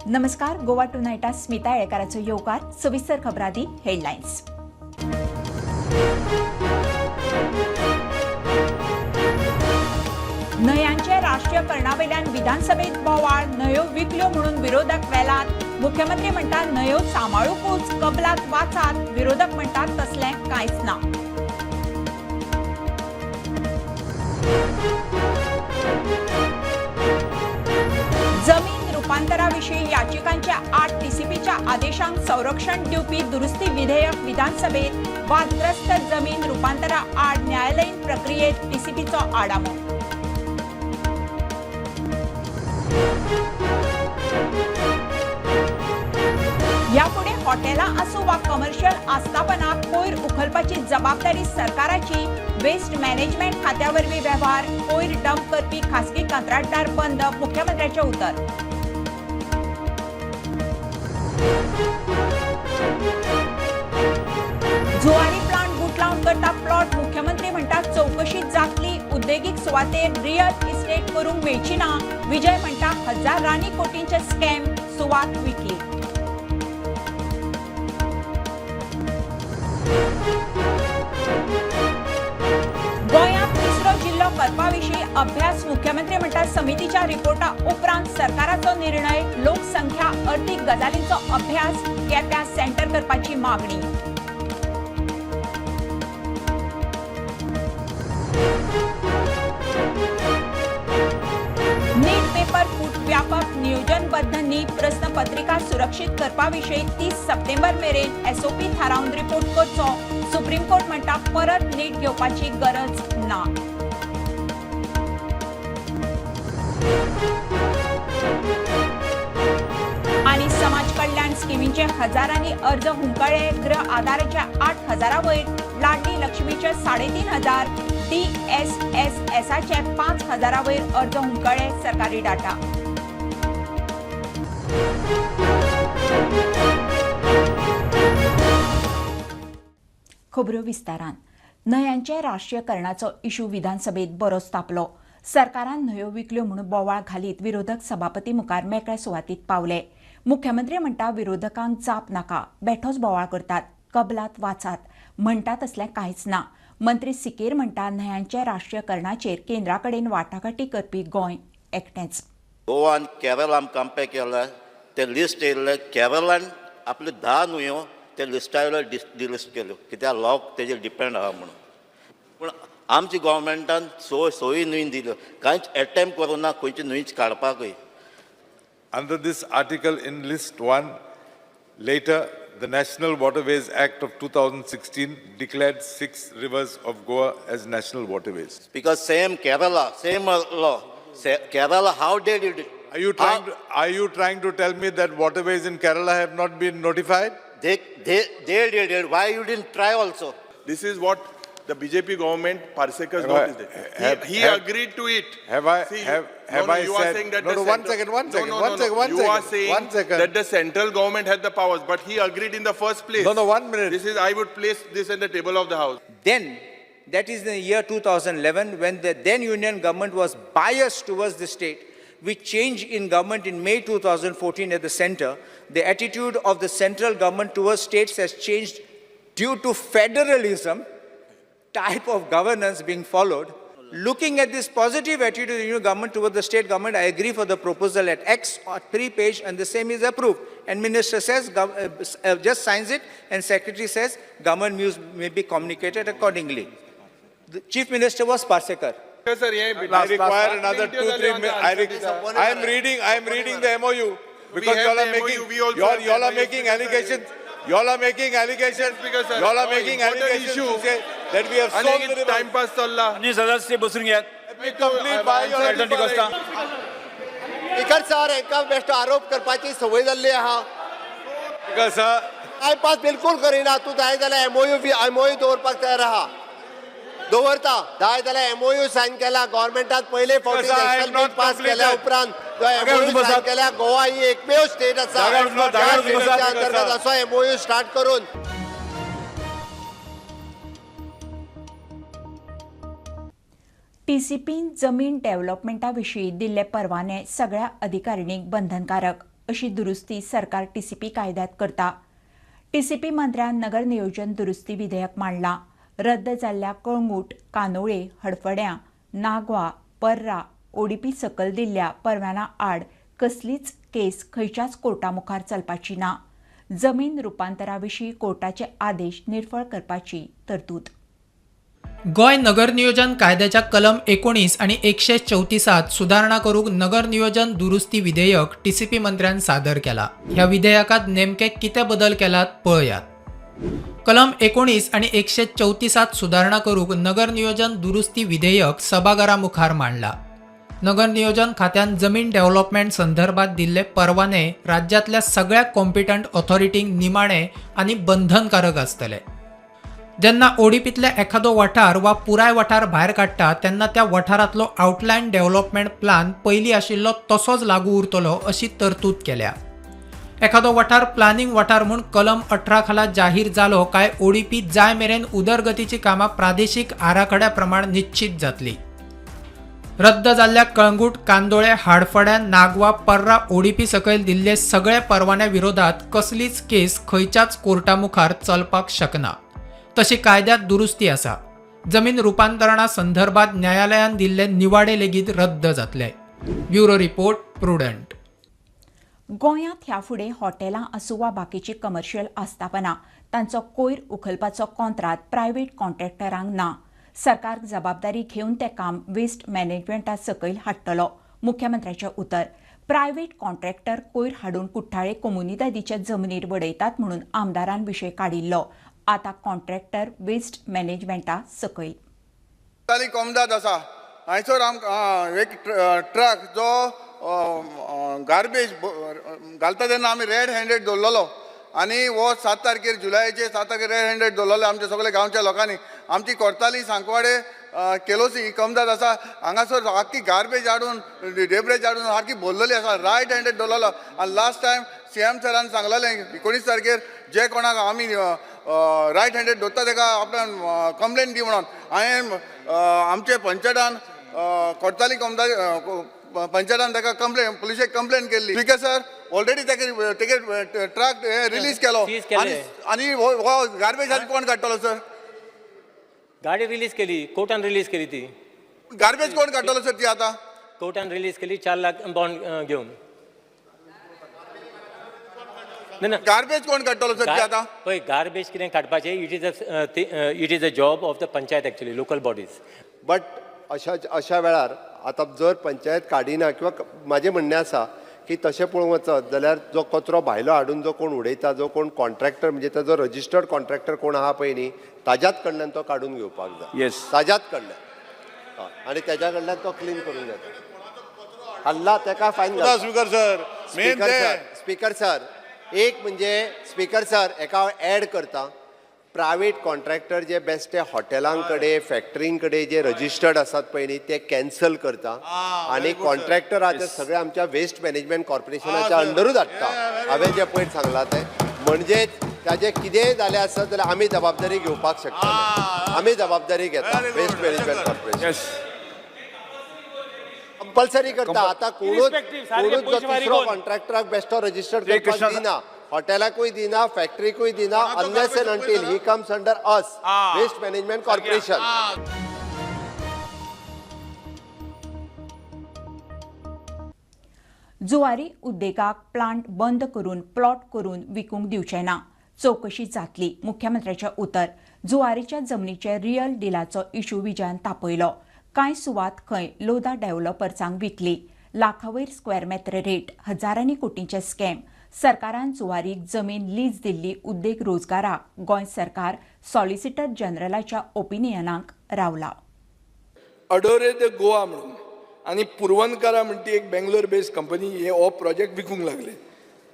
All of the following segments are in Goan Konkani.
नमस्कार, गोवा टुनायटात स्मिता येळकाराचो येवकार. सविस्तर खबरादी हेडलायन्स. न्हंयांचे राष्ट्रीयकरणावेल्यान विधानसभेत बोवाळ, न्हंयो विकल्यो म्हणून विरोधक वेलात. मुख्यमंत्री म्हणटात न्हंयो सांबाळुकूच, कबलात वाचात. विरोधक म्हणटात तसलें कांयच ना. जमीन रुपांतराविशीं याचिकांच्या आठ टीसीपीच्या आदेशांक संरक्षण दिवपी दुरुस्ती विधेयक विधानसभेत. वादग्रस्त जमीन रुपांतरा आड न्यायालयीन प्रक्रियेत टीसीपीचो आडामो. यापुढे हॉटेलां आसूं वा कमर्शियल आस्थापनां, कोयर उखलपाची जबाबदारी सरकाराची. वेस्ट मॅनेजमेंट खात्यावरवीं वेव्हार. कोयर डंप करपी खासगी कंत्राटदार बंद, मुख्यमंत्र्याचें उतर. जुवारी प्लांट गुटलावन करता प्लॉट, मुख्यमंत्री म्हणटात चवकशी जातली. उद्देगीक सुवातेर रियल इस्टेट करूंक मेळची ना. विजय म्हणटा हजारांनी कोटींचे स्कॅम, सुवात विकली. गोंयांत तिसरो जिल्लो करपाविशीं अभ्यास, मुख्यमंत्री म्हणटात समितीच्या रिपोर्टा उपरांत सरकाराचो निर्णय. लोकसंख्या, अर्थीक गजालींचो अभ्यास केप्यां सेंटर करपाची मागणी. नीट पेपर फूट व्यापक नियोजनबद्ध नीट प्रस्नपत्रिका सुरक्षीत करपाविशीं 30 सप्टेंबर मेरेन एसओपी थारावन रिपोर्ट करचो. सुप्रीम कोर्ट म्हणटा परत नीट घेवपाची गरज ना. आनी समाज कल्याण स्किमींचे हजारांनी अर्ज हुमकळे. गृह आधाराच्या 8,000 वयर, लाडली लक्ष्मीचे 3,500, DSSSाचे 5,000 वयर अर्ज हुमकळे. सरकारी डाटा. खबरो विस्तारान. न्हंयांच्या राष्ट्रीयकरणाचो इशू विधानसभेत बरोच तापलो. सरकारान न्हंयो विकल्यो म्हणून बोवाळ घालीत विरोधक सभापती मुखार मेकळ्या सुवातीत पावले. मुख्यमंत्री म्हणटा विरोधकांक जाप नाका, बेठोच बोवाळ करतात, कबलात वाचात म्हणटा तसलें कांयच ना. मंत्री सिकेर म्हणटा न्हंयांच्या राष्ट्रीयकरणाचेर केंद्रा कडेन वाटाघाटी करपी गोंय एकटेंच. गोवान केरळान कंपेर केल्यार ते लिस्ट येयल्ले, केरळान आपल्यो 10 न्हंयो ते लिस्टा वयल्यो डिलिस्ट केल्यो, कित्याक लोक तेजेर डिपेंड आहा म्हणून. पूण आमच्या गोवोरमेंटान सोयी न्हंय दिल्यो, कांयच एटेम्प्ट करूं ना खंयची न्हंयच काडपाकूय. Under this article in list 1, later the National Waterways Act of 2016 declared 6 rivers of Goa as national waterways. Because same Kerala, same law. Kerala, how did it? Are you trying to tell me that waterways in Kerala have not been notified? They did it. Why you didn't try also? This is what the BJP government, Parsekar's noticed it. He agreed to it. Have I See, have no, I you said, are saying that no, the no, one second, one second, no, one second, one You are second, saying one second. that the central government had the powers, but he agreed in the first place. No, no, 1 minute. This is, I would place this in the table of the house. Then, that is the year 2011, when the then union government was biased towards the state, with change in government in May 2014 at the center, the attitude of the central government towards states has changed due to federalism type of governance being followed. Looking at this positive attitude of the union government towards the state government, I agree for the proposal at X or 3 page, and the same is approved. And minister says, just signs it, and secretary says, government news may be communicated accordingly. The chief minister was Parsekar. Sir, I require another 2-3 minutes. I am reading the MOU because you all are making, you all are making allegations. You all are making allegations. You all are making allegations to say that we have sold the river. Time pass चल्ला. आणि सदस्य बसून घेयात. Let me complete by your Speaker sir, एका बेश्टो आरोप करपाची संवय जाल्ली आहा. Speaker sir, टायमपास बिलकुल करिना. तूं जाय जाल्यार एमओयू दवरपाक तयार आहा, दवरता. जाय जाल्यार एमओयू सायन केला गव्हर्मेंटान पयले फावटी नॅशनल बील पास केल्या उपरांत जो एमओयू सायन केल्या, गोवा ही एकमेव स्टेट आसा त्या स्टेटीच्या अंतर्गत असो एमओयू स्टार्ट करून. टीसीपीन जमीन डेव्हलपमेंटा विशीं दिल्ले परवाने सगळ्या अधिकारिणींक बंधनकारक. अशी दुरुस्ती सरकार टीसीपी कायद्यांत करता. टीसीपी मंत्र्यान नगर नियोजन दुरुस्ती विधेयक मांडलां. रद्द जाल्ल्या कळंगूट, कांदोळे, हडफड्यां, नागवा, पर्रा, ओडीपी सकल दिल्ल्या परवान्या आड कसलीच केस खंयच्याच कोर्टा मुखार चलपाची ना. जमीन रुपांतरा विशीं कोर्टाचे आदेश निर्फळ करपाची तरतूद. गोंय नगरनियोजन कायद्याच्या कलम 19 आनी 134 सुदारणा करूंक नगरनियोजन दुरुस्ती विधेयक टीसीपी मंत्र्यान सादर केला. ह्या विधेयकात नेमके कितें बदल केलात पळयात. कलम 19 आनी 134 सुदारणा करूंक नगरनियोजन दुरुस्ती विधेयक सभाघरा मुखार मांडला. नगरनियोजन खात्यान जमीन डेव्हलपमेंट संदर्भात दिल्ले परवाने राज्यांतल्या सगळ्या कॉम्पिटंट ऑथॉरिटींक निमाणे आनी बंधनकारक आसतले. जेन्ना ओडीपींतले एखादो वाठार वा पुराय वाठार भायर काडटा तेन्ना त्या वाठारांतलो आउटलायन डेव्हलपमेंट प्लान पयलीं आशिल्लो तसोच लागू उरतलो अशी तरतूद केल्या. एखादो वाठार प्लानिंग वाठार म्हूण कलम 18 खाला जाहीर जालो काय ओडीपी जाय मेरेन उदरगतीची कामां प्रादेशीक आराखड्या प्रमाण निश्चीत जातली. रद्द जाल्ल्या कळंगूट, कांदोळे, हाडफड्या, नागवा, पर्रा ओडीपी सकयल दिल्ले सगळे परवान्या विरोधात कसलीच केस खंयच्याच कोर्टा मुखार चलपाक शकना. तशी कायद्यात दुरुस्ती आसा. जमीन रुपांतरणा संदर्भात न्यायालयान दिल्ले निवाडे लेगीत रद्द जातले. Bureau report, Prudent. गोंयांत ह्या फुडें हॉटेलां आसूं वा बाकीची कमर्शियल आस्थापनां, तांचो कोयर उखलपाचो कॉंत्रात प्रायव्हेट कॉन्ट्रॅक्टरांक ना. सरकार जबाबदारी घेवन तें काम वेस्ट मॅनेजमेंटा सकयल हाडटलो, मुख्यमंत्र्याचें उतर. प्रायव्हेट कॉन्ट्रॅक्टर कोयर हाडून कुठ्ठाळे कोमुनिदादीच्या जमनीर वडयतात म्हणून आमदारान विशय काडिल्लो. आतां कॉन्ट्रॅक्टर वेस्ट मॅनेजमेंटा सकयल. कोमदाद आसा हांयसर आमकां एक ट्रक जो गार्बेज घालता तेन्ना आमी रेड हँडेड दवरलेलो आनी हो 7 तारखेर, जुलयाचे 7 तारखेर रेड हँडेड दवरलेलो आमच्या सगल्या गांवच्या लोकांनी. आमची कोर्ताली, सांकवाडे, केलोसी ही कमदाद आसा, हांगासर आख्खी गार्बेज हाडून, डेब्रेज हाडून सारकी भरलेली आसा. रायट हँडेड दवरलेलो आनी लास्ट टायम सीएम सरान सांगलेलें 19 तारखेर जे कोणाक आमी रायट हँडेड दवरता तेका आपणान कंप्लेन दी म्हणून. हांवें आमचे पंचायतान, कोर्ताली कमदाद पंचायतान ताका कंप्लेन, पुलिशेक कंप्लेन केल्ली. स्पीकर सर, ऑलरेडी तेका तेगे ट्रक रिलीज केलो आनी आनी हो गार्बेज आनी कोण काडटलो सर? गाडी रिलीज केली, कोर्टान रिलीज केली ती. गार्बेज कोण काडटलो सर ती आतां? कोर्टान रिलीज केली 4 लाख बॉन्ड घेवन. ना, गार्बेज कोण काडटलो सर ती आतां? पळय, गार्बेज कितें काडपाचें, it is a job of the panchayat actually, local bodies. But अशा अशा वेळार आतां जर पंचायत काडिना किंवा म्हाजें म्हणणें आसा की तशें पळोवंक वचत जाल्यार जो कचरो भायलो हाडून जो कोण उडयता, जो कोण कॉन्ट्रॅक्टर, म्हणजे ताजो रजिस्टर्ड कॉन्ट्रॅक्टर कोण आहा पळय न्ही, ताज्याच कडल्यान तो काडून घेवपाक जाय. येस, ताज्याच कडल्यान आनी तेज्या कडल्यान तो क्लीन करून घेता. हल्ला तेका fine. Speaker sir, speaker sir, speaker sir, एक म्हणजे स्पीकर सर एका एड करता, प्रायवेट कॉन्ट्रॅक्टर जे बेश्टे हॉटेलां कडेन, फॅक्टरीं कडेन जे रजिस्टर्ड आसात पळय न्ही, ते कॅन्सल करता आनी कॉन्ट्रॅक्टर आतां सगळे आमच्या वेस्ट मॅनेजमेंट कॉर्पोरेशनाच्या अंडरूच हाडटा. हांवें जें पयर सांगलां तें म्हणजे ताजें कितेंय जालें आसत जाल्यार आमी जबाबदारी घेवपाक शकता, आमी जबाबदारी घेता. वेस्ट मॅनेजमेंट कॉर्पोरेशन कंपल्सरी करता. आतां कोणूच कोणूच जो तिसरो कॉन्ट्रॅक्टराक बेश्टो रजिस्टर्ड करपाक दिना, हॉटेलाकूय दिना, फॅक्टरीकूय दिना, unless and until he comes under us, waste management corporation. Zuari उद्देगाक प्लांट बंद करून प्लॉट करून विकूंक दिवचे ना, चवकशी जातली, मुख्यमंत्र्याचें उतर. जुवारीच्या जमनीचे रियल डिलाचो इशू विजयान तापयलो. कांय सुवात खंय लोधा डेव्हलपर्सांक विकली. लाखावयर स्क्वेअर मेत्र रेट, हजारांनी कोटींचे स्कॅम. सरकारान जुवारीक जमीन लीज दिल्ली उद्देग रोजगाराक गोंय सरकार सॉलिसिटर जनरलाच्या ओपिनियनाक रावला. अडोरे the Goa म्हणून आनी पुरवणकारा म्हणटी एक बेंगलोर बेस्ड कंपनी हे हो प्रोजेक्ट विकूंक लागले.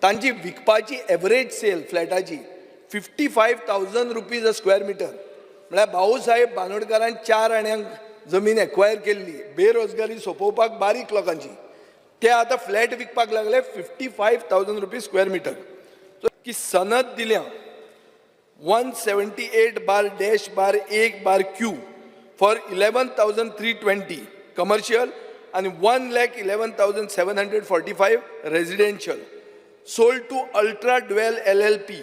तांची विकपाची एवरेज सेल फ्लॅटाची 55,000 रुपीज अ स्क्वेअर मिटर. म्हळ्यार भाऊसाहेब बांदोडकारान 4 आण्यांक जमीन एक्वायर केल्ली बेरोजगारी सोंपोवपाक बारीक लोकांची, ते आतां फ्लॅट विकपाक लागले 55,000 रुपीज स्क्वेअर मिटर. की सनद दिल्या 178/-/1/Q for 11,320 commercial आनी 1,11,745 residential. sold to Ultra Dwell LLP,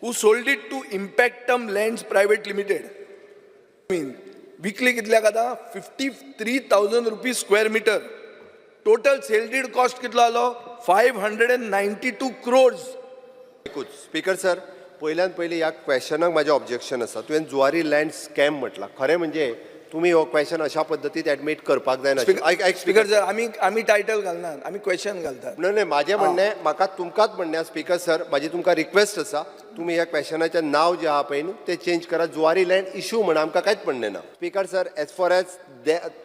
who sold it to Impactum Lands Private Limited. Mean विकली कितल्याक आतां? 53,000 rupees square meter. Total sale deed cost कितलो आलो? 592 crores. एकूच स्पीकर सर, पयल्यान पयलीं ह्या क्वेशनाक म्हाजें ऑब्जेक्शन आसा. तुवें जुवारी लँड स्कॅम म्हटला. खरें म्हणजे तुमी हो क्वेशन अशा पद्दतीन एडमीट करपाक जायना. आयक आयक. स्पीकर सर, आमी आमी टायटल घालनात, आमी क्वेशन घालतात. न्हय न्हय, म्हाजें म्हणणें, म्हाका तुमकांच म्हणणें आसा स्पीकर सर, म्हाजी तुमकां रिक्वेस्ट आसा, तुमी ह्या क्वेशनाचें नांव जें आहा पळय न्हू तें चेंज करात. जुवारी लँड इशू म्हण आमकां कांयच म्हणणें ना. Speaker sir, as far as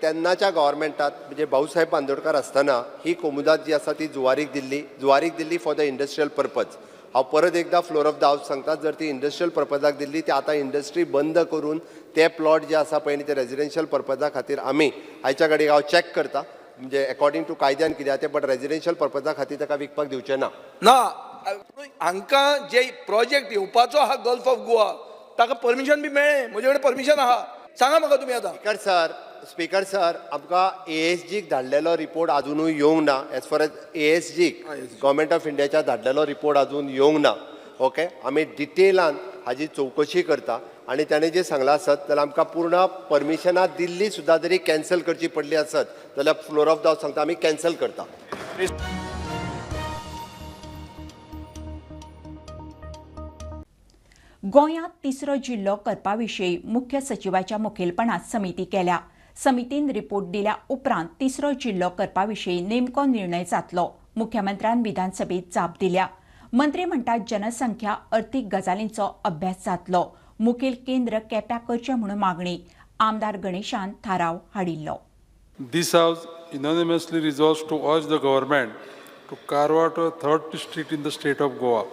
तेन्नाच्या गव्हर्मेंटात, म्हणजे भाऊसाहेब बांदोडकर आसतना ही कोमुदाद जी आसा ती जुवारीक दिल्ली, जुवारीक दिल्ली फॉर the industrial purpose. हांव परत एकदां फ्लोर ऑफ the house सांगता, जर ती इंडस्ट्रियल पर्पजाक दिल्ली, ती आतां इंडस्ट्री बंद करून ते प्लॉट जे आसा पळय न्ही ते रेजिडेन्शियल पर्पजा खातीर आमी आयच्या घडयेक हांव चॅक करता, म्हणजे एकॉर्डिंग टू कायद्यान कितें आहा तें, बट रेजिडेन्शियल पर्पजा खातीर ताका विकपाक दिवचें ना. ना, हांकां जे प्रोजेक्ट येवपाचो आहा गल्फ ऑफ गोवा, ताका परमिशन बी मेळ्ळें. म्हजे कडेन परमिशन आहा. सांगा म्हाका तुमी आतां. स्पीकर सर, स्पीकर सर, आमकां एएसजीक धाडलेलो रिपोर्ट आजुनूय येवंक ना. एज फार एज एएसजीक गव्हर्मेंट ऑफ इंडियाच्या धाडलेलो रिपोर्ट अजून येवंक ना. ओके, आमी डिटेलान हाजी चवकशी करता आनी ताणें जें सांगलां आसत जाल्यार आमकां पूर्ण परमिशनां दिल्ली सुद्दां जरी कॅन्सल करची पडली आसत जाल्यार फ्लोर ऑफ the house सांगता, आमी कॅन्सल करता. गोंयांत तिसरो जिल्लो करपा विशीं मुख्य सचिवाच्या मुखेलपणात समिती केल्या. समितीन रिपोर्ट दिल्या उपरांत तिसरो जिल्लो करपा विशीं नेमको निर्णय जातलो. मुख्यमंत्र्यान विधानसभेत जाप दिल्या. मंत्री म्हणटात जनसंख्या, अर्थीक गजालींचो अभ्यास जातलो. मुखेल केंद्र केप्यां करचें म्हणून मागणी. आमदार गणेशान थाराव हाडिल्लो. This House unanimously resolves to urge the government to carve out a third district in the state of Goa,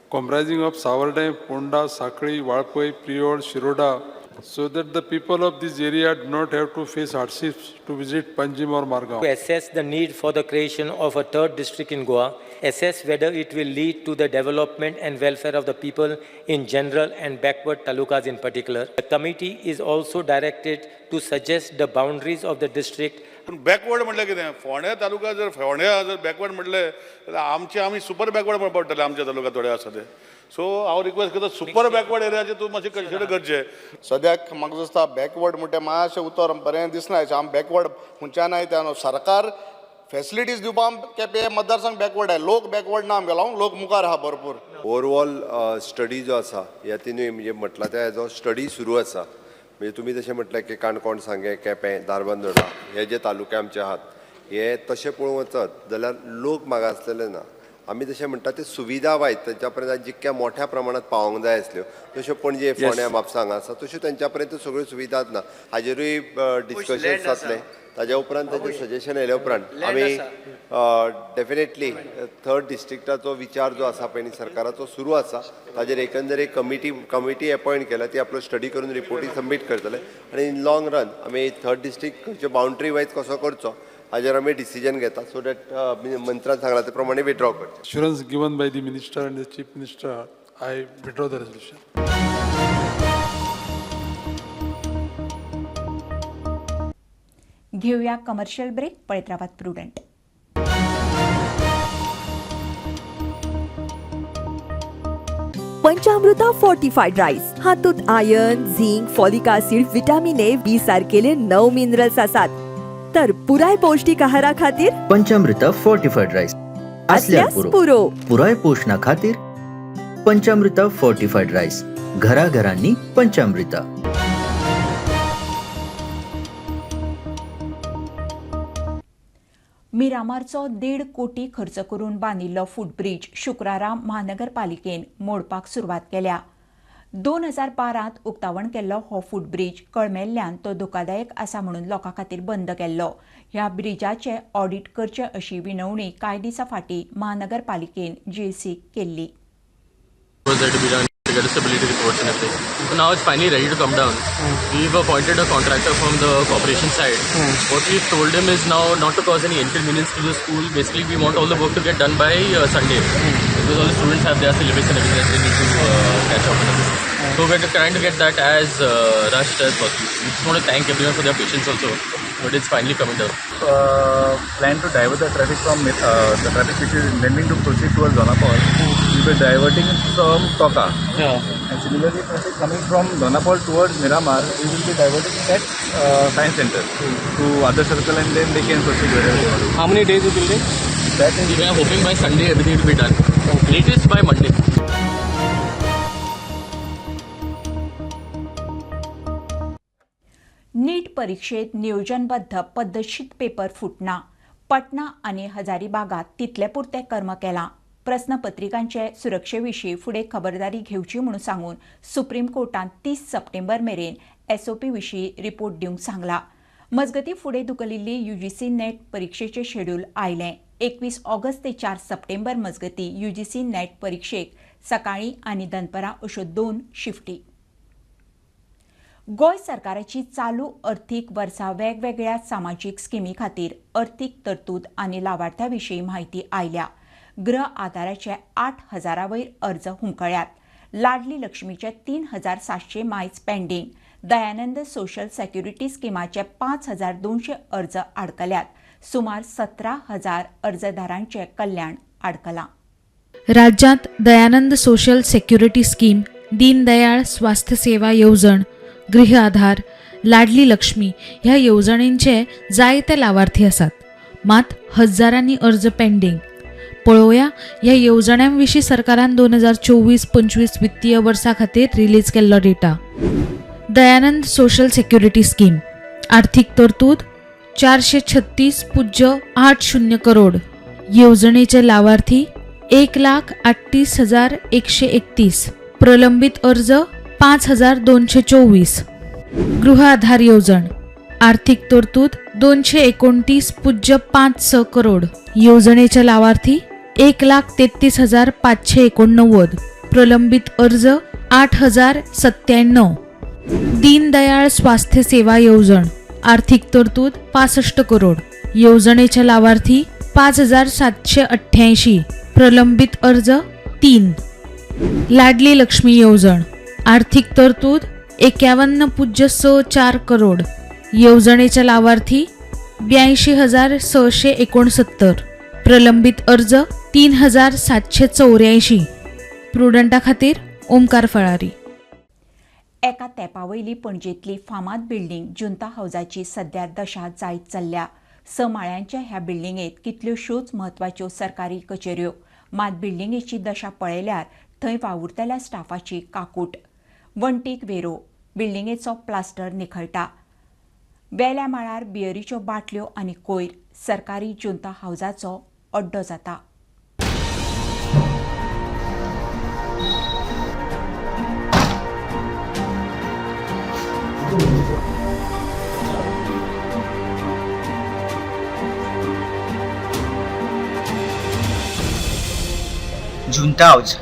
comprising of Savardem, Ponda, Sakli, Valpoi, Priol, Shiroda, so that the people of this area do not have to face hardships to visit Panjim or Margao. To assess the need for the creation of a third district in Goa, assess whether it will lead to the development and welfare of the people in general and backward talukas in particular. The committee is also directed to suggest the boundaries of the district. पूण बॅकवर्ड म्हटल्यार कितें? फोंड्या तालुका जर, फोंड्या जर बॅकवर्ड म्हटलें जाल्यार आमचे आमी सुपर बॅकवर्ड म्हणपाक पडटले. आमच्या तालुका थोडे आसा ते. सो हांव रिक्वेस्ट करता, सुपर बॅकवर्ड एरियाचे तूं मातशें कन्सिडर करचें. सद्याक म्हाका दिसता बॅकवर्ड म्हणटा मातशें उतर बरें दिसना. आमी बॅकवर्ड खंयच्यान आयता न्हू. सरकार फेसिलिटीज दिवपाक केपें मतदारसंघ बॅकवर्ड आहे. लोक बॅकवर्ड ना आमगेलो, लोक मुखार आहा भरपूर. ओवरऑल स्टडी जो आसा ह्या तिनूय, म्हणजे म्हटलां त्या हेजो स्टडी सुरू आसा. म्हणजे तुमी जशें म्हटलें की काणकोण, सांगें, केपें, धारबांदोडा हे जे तालुके आमचे आहात, हे तशें पळोवंक वचत जाल्यार लोक मागासलेले ना. आमी जशें म्हणटा ते सुविधा वायज तेंच्या पर्यंत जितक्या मोठ्या प्रमाणात पावोंक जाय आसल्यो तश्यो पणजे, फोंड्या, म्हापसा हांगा आसा तश्यो तेंच्या पर्यंत सगळ्यो सुविधाच ना. हाजेरूय डिस्कशन जातलें. ताज्या उपरांत तेजें सजेशन येयल्या उपरांत आमी डेफिनेटली थर्ड डिस्ट्रिक्टाचो विचार जो आसा पळय न्ही सरकाराचो सुरू आसा. ताजेर एकंदर एक कमिटी अपॉयंट केल्या, ती आपलो स्टडी करून रिपोर्टी सबमीट करतले आनी इन लॉंग रन आमी थर्ड डिस्ट्रिक्ट खंयचे बाउंड्री वायज कसो करचो हाजेर आमी डिसिजन घेता, सो that मंत्र्यान सांगला ते प्रमाणे विड्रॉ करचें. Assurance given by the minister and the chief minister, I withdraw the resolution. घेऊया कमर्शियल ब्रेक. पळयत रावात प्रुडंट. पंचामृता फोर्टिफाईड राईस हातूंत iron, zinc, folic acid, vitamin A, B सारकेले 9 minerals आसात. तर पुराय पौष्टिक आहारा खातीर पंचामृता फोर्टिफाईड राईस असल्यास पुरो. पुरो. पुराय पोषणा खातीर पंचामृता फोर्टिफाईड राईस, घराघरांनी पंचामृता. मिरामारचो 1.5 कोटी खर्च करून बांदिल्लो फुटब्रीज शुक्रारा महानगरपालिकेन मोडपाक सुरवात केल्या. 2012त उक्तावण केल्लो हो फुटब्रीज कळमेल्ल्यान तो धोकादायक आसा म्हणून लोकां खातीर बंद केल्लो. ह्या ब्रिजाचें ऑडीट करचें अशी विनवणी कांय दिसां फाटीं महानगरपालिकेन जीएसीक केल्ली. Was there to be done to get a stability reports and everything. So now it's finally ready to come down. We've appointed a contractor from the corporation side. What we've told him is now not to cause any inconvenience to the school. Basically, we want all the work to get done by Sunday because all the students have their syllabus and everything that they need to catch up with. So we're trying to get that as rushed as possible. We just want to thank everyone for their patience also. But it's finally coming down. Plan to divert the traffic from the traffic which is intending to proceed towards Dona Paula. We will be diverting from Toka. Yeah. And similarly, traffic coming from Dona Paula towards Miramar, we will be diverting at Science Center to other circle, and then they can proceed wherever they want. How many days it will take? That is, we are hoping by Sunday everything will be done. Okay. Latest by Monday. NEET परिक्षेत नियोजनबद्ध पद्दतशीर पेपर फुटना. पटना आनी हजारीबागात तितले पुरते कर्म केलां. प्रस्नपत्रिकांचे सुरक्षे विशीं फुडें खबरदारी घेवची म्हणून सांगून सुप्रीम कोर्टान 30 सप्टेंबर मेरेन एसओपी विशीं रिपोर्ट दिवंक सांगला. मजगतीं फुडें धुकलिल्ली यूजीसी नेट परिक्षेचें शेड्यूल आयलें. 21 ऑगस्ट ते 4 सप्टेंबर मजगतीं यूजीसी नेट परिक्षेक सकाळीं आनी दनपरां अश्यो 2 शिफ्टी. गोंय सरकाराची चालू अर्थीक वर्सा वेगवेगळ्या सामाजीक स्किमी खातीर अर्थीक तरतूद आनी लावार्थ्यां विशीं म्हायती आयल्या. गृह आधाराचे 8,000 वयर अर्ज हुमकळ्यात. लाडली लक्ष्मीचे 3,700 मायज पेंडींग. दयानंद सोशल सेक्युरिटी स्किमाचे 5,200 अर्ज आडकल्यात. सुमार 17,000 अर्जदारांचे कल्याण आडकलां. राज्यांत Dayanand social security scheme, Deendayal स्वास्थ्य सेवा येवजण, गृह आधार, लाडली लक्ष्मी ह्या येवजणेंचे जायते लावार्थी आसात. मात हजारांनी अर्ज पेंडींग. पळोवया ह्या येवजण्यां विशीं सरकारान 2024-25 वित्तीय वर्सा खातीर रिलीज केल्लो data. Dayanand social security scheme आर्थीक तरतूद 436.80 करोड. येवजणेचे लावार्थी 1,38,131. प्रलंबित अर्ज 5,224. गृह आधार येवजण आर्थिक तरतूद 229.56 करोड. येवजणेचे लावार्थी 1,33,589. प्रलंबित अर्ज 8,097. दीनदयाळ स्वास्थ्य सेवा येवजण आर्थिक तरतूद 65 करोड. येवजणेचे लावार्थी 5,788. प्रलंबित अर्ज 3. लाडली लक्ष्मी येवजण आर्थिक तरतूद 51.64 करोड. येवजणेचे लावार्थी 82,669. प्रलंबित अर्ज 3,784. प्रुडंटा खातीर ओमकार फळारी. एका तेंपा वयली पणजेंतली फामाद बिल्डींग जुंता हावजाची सध्या दशा जायत चल्ल्या. 6 माळ्यांच्या ह्या बिल्डिंगेंत कितल्योश्योच म्हत्वाच्यो सरकारी कचेऱ्यो. मात बिल्डिंगेची दशा पळयल्यार थंय वावुरतल्या स्टाफाची काकूट. वण्टीक वेरो, बिल्डिंगेचो प्लास्टर निखळटा. वेल्या माळार बियरीच्यो बाटल्यो आनी कोयर. सरकारी जुंता हावजाचो अड्डो जाता. जुंता हावज.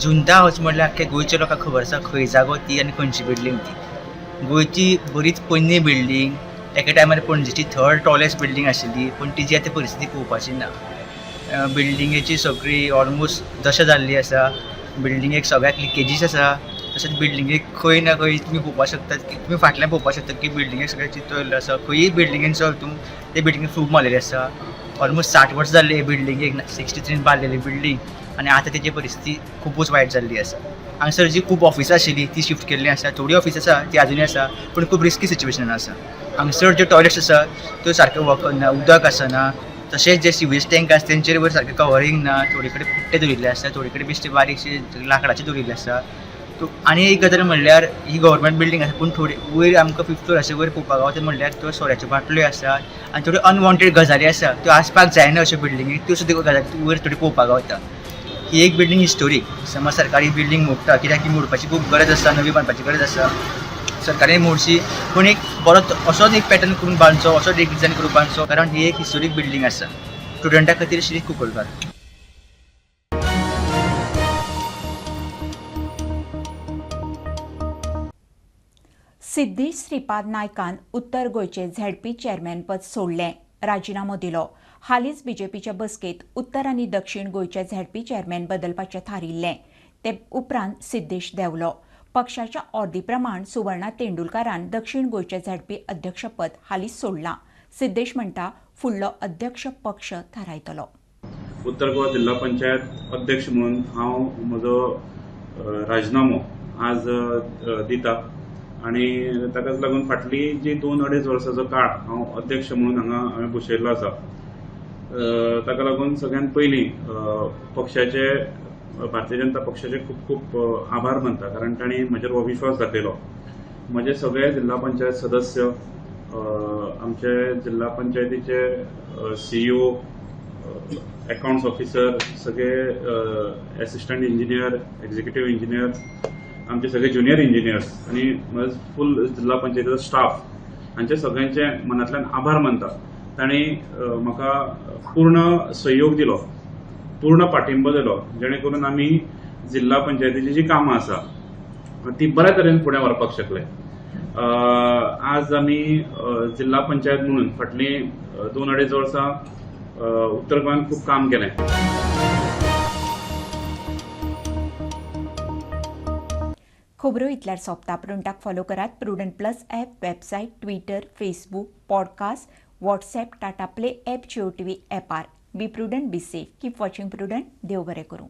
जुंता हावज म्हळ्यार आख्ख्या गोंयच्या लोकांक खबर आसा खंय जागो ती आनी खंयची बिल्डींग ती. गोंयची बरीच पोन्नी बिल्डींग, एका टायमार पणजेची थर्ड टॉलेस्ट बिल्डींग आशिल्ली, पूण तिजी आतां परिस्थिती पळोवपाची ना. बिल्डिंगेची सगळी ऑलमोस्ट दशा जाल्ली आसा. बिल्डिंगेक सगळ्याक लिकेजीस आसा. तशेंच बिल्डिंगेक खंय ना खंय तुमी पळोवपाक शकतात की तुमी फाटल्यान पळोवपाक शकतात की बिल्डिंगेक सगळें चित्र आसा. खंयी बिल्डिंगेन चल तूं ते बिल्डिंगेक फूग मारलेली आसा. ऑलमोस्ट 60 वर्सां जाल्ली हे बिल्डिंगेक, 63 बांदलेली बिल्डींग, आनी आतां तेजी परिस्थिती खुबूच वायट जाल्ली आसा. हांगसर जी खूब ऑफिसां आशिल्ली ती शिफ्ट केल्ली आसा. थोडी ऑफिस आसा ती आजुनूय आसा, पूण खूब रिस्की सिच्युएशन आसा. हांगसर ज्यो टॉयलेट्स आसा त्यो सारक्यो वर्क ना, उदक आसना. तशेंच जे सिवेज टँक आसा तेंचेर वयर सारकें कवरींग ना. थोडे कडेन पुट्टे दवरिल्ले आसा, थोडे कडेन बेश्टे बारीकशे लांकडाचे दवरिल्ले आसा. आनी एक गजाल म्हणल्यार ही गव्हर्मेंट बिल्डींग आसा, पूण थोडी वयर आमकां फिफ्थ फ्लोराचेर वयर पळोवपाक गावता म्हणल्यार त्यो सोऱ्याच्यो बाटल्यो आसात आनी थोड्यो अनवॉन्टेड गजाली आसा त्यो आसपाक जायना अश्यो बिल्डिंगेक, त्यो सुद्दां गजाली वयर थोडी पळोवपाक गावता. ही एक बिल्डींग हिस्टोरीक. समज सरकारी बिल्डींग मोडटा कित्याक ती मोडपाची खूब गरज आसा, नवी बांदपाची गरज आसा, सरकारान मोडची, पूण एक बरो असोच एक पॅटर्न करून बांदचो, असोच एक डिजायन करून बांदचो, कारण ही एक हिस्टोरीक बिल्डींग आसा. स्टुडंटा खातीर शिरीष कुंकळकार. सिद्धेश श्रीपाद नायकान उत्तर गोंयचे झेडपी चेअरमॅनपद सोडलें, राजिनामो दिलो. हालींच बीजेपीच्या बसकेंत उत्तर आनी दक्षिण गोंयचे झेडपी चेअरमॅन बदलपाचें थारिल्लें. ते उपरांत सिद्धेश देंवलो. पक्षाच्या ऑर्दी प्रमाण सुवर्णा तेंडुलकारान दक्षिण गोंयचे झेडपी अध्यक्षपद हालींच सोडलां. सिद्धेश म्हणटा फुडलो अध्यक्ष पक्ष थारायतलो. उत्तर गोवा जिल्हा पंचायत अध्यक्ष म्हणून हांव म्हजो राजीनामो आज दिता आनी ताकाच लागून फाटली जी 2-2.5 वर्सांचो काळ हांव अध्यक्ष म्हणून हांगा हांवें बसयल्लो आसा. ताका लागून सगळ्यात पयलीं पक्षाचे भारतीय जनता पक्षाचे खूब खूब आभार मानता, कारण तांणी म्हजेर हो विश्वास दाखयलो. म्हजे सगळे जिल्हा पंचायत सदस्य, आमचे जिल्हा पंचायतीचे CEO, accounts officer, सगळे एसिस्टंट इंजिनियर, एक्झिक्युटीव इंजिनियर, आमचे सगळे ज्युनियर इंजिनियर्स आनी फूल जिल्हा पंचायतीचो स्टाफ हांचे सगळ्यांचे मनांतल्यान आभार मानता. तांणी म्हाका पूर्ण सहयोग दिलो, पूर्ण पाठिंबो दिलो, जेणे करून आमी जिल्हा पंचायतीची जी कामां आसा ती बऱ्या तरेन फुडें व्हरपाक शकले. आज आमी जिल्हा पंचायत म्हणून फाटलीं 2-2.5 वर्सां उत्तर गोंयांत खूब काम केलें. खबरो इतल्यार सोंपता. प्रुडंटाक फॉलो करात Prudent plus app, website, Twitter, Facebook, podcast, WhatsApp, Tata Play app, Jio TV ॲपार. Be prudent, be safe, keep watching Prudent. देव बरें करूं.